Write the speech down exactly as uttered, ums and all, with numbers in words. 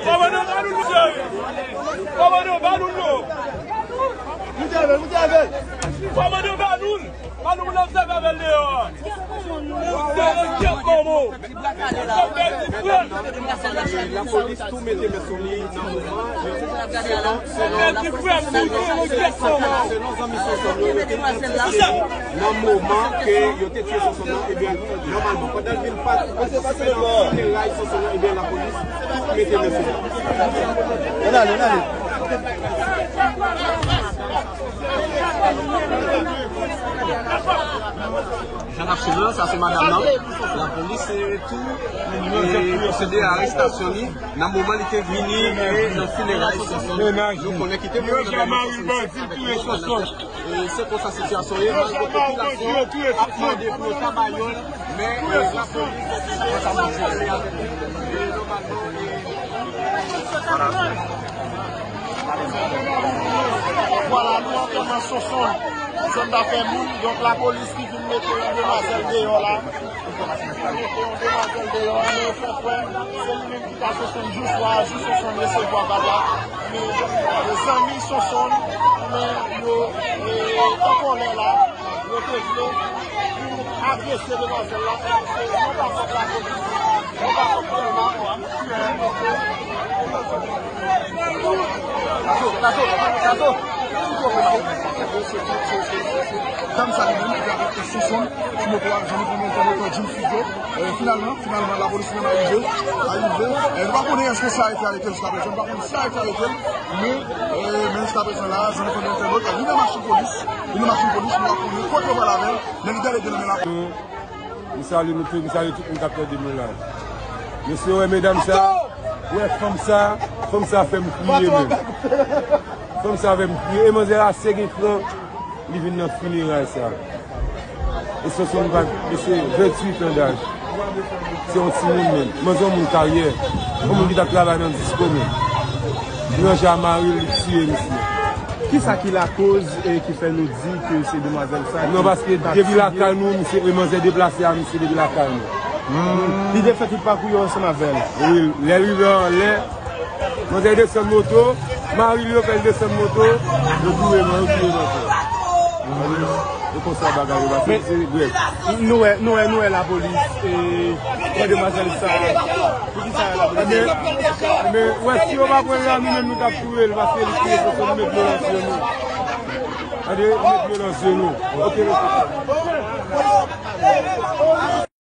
Kòmandan, ba nou l, mesye. Kòmandan, ba nou l, non. Kòmandan, ba nou l. Ba nou l, n ap sèvi avè l deyò a. Sere kèk kòbo. Lapolis tou mete men sou li nan moman yo te, selon, selon zanmi Sonson yo, yo te entèsepte li nan moman ke yo te tiye Sonson nan, ebyen, nòmalman, pandan l vin patisipe nan fineray Sonson nan, ebyen, lapolis tou mete men sou li. Ann ale, ann ale. Jan n ap swiv la, sa se madanm nan. Lapolis, eh, tou, eh, pwosede a arestasyon li nan moman li te vini, eh, nan fineray Sonson. Nou konnen ki te mouri nan menm Sonson. Eh, se konsa sitiyasyon ye, malgre popilasyon ap mande pou yo ta ba yo l, men, eh, lapolis, eh, eh, Vwala, nou antèman Sonson, zòn Dafè Moun, donk lapolis ki vin mete yon demwazèl deyò la. Ki vin mete yon demwazèl deyò, men yo fè kwè se li menm ki ta Sonson jou swa, jou Sonson resevwa bal la. Men, eh, zanmi Sonson, men yo, eh, an kòlè la, yo te vle pou agrese demwazèl la, èske non pa fòt lapolis, non pa fòt gouvenman. Dam sa li menm ki avèk Sonson, ti moto a, jan nou konnen entènot Jim Figo. Eh, finalman, finalman, lapolis menm arive, arive. Eh, nou pa konnen èske sa a te arete jiska prezan, nou pa konnen si a te arete l, men, eh, men jiska prezan la, jan nou konnen entènot, li nan machin polis, li nan machin polis, nou pa konnen kote yo pral avè l, men li bèl e byen nan men lapolis. M salye nou tout, m salye tout moun k ap tande nou la. Mesye, wè medam sa, wè fanm sa, fanm sa fè m kriye menm. Fanm sa fè m kriye. E manzè ase gen kran, li vin nan fineray sa. E Sonson pa, mesye, venntuit an daj. Se yon timoun menm. Manzè yon moun karyè. Yon moun ki t ap travay nan disko menm. Li ranje a mari l, li tiye misye. Kisa ki lakoz, eh, ki fè nou di ke se demwazèl sa ki... Non, paske depi lakay nou, misye, e manzè deplase a misye depi lakay nou. Hmm. Li te fè tout pakou yo ansanm avè l. Wi, lè l rive anlè, manzè desann moto, mari l yo fè l desann moto, yo touye l, yo touye l ankò. E konsa bagay yo pase, se brèf. Nou wè, nou wè, nou wè lapolis, eh, pran demwazèl sa. Poukisa lapolis? Men, men, wè, si yo pa pran l la, nou menm nou t ap touye l, paske li kriye Sonson, nou met dlo nan zye nou. Tande, nou met dlo nan zye nou. Ok, mesye.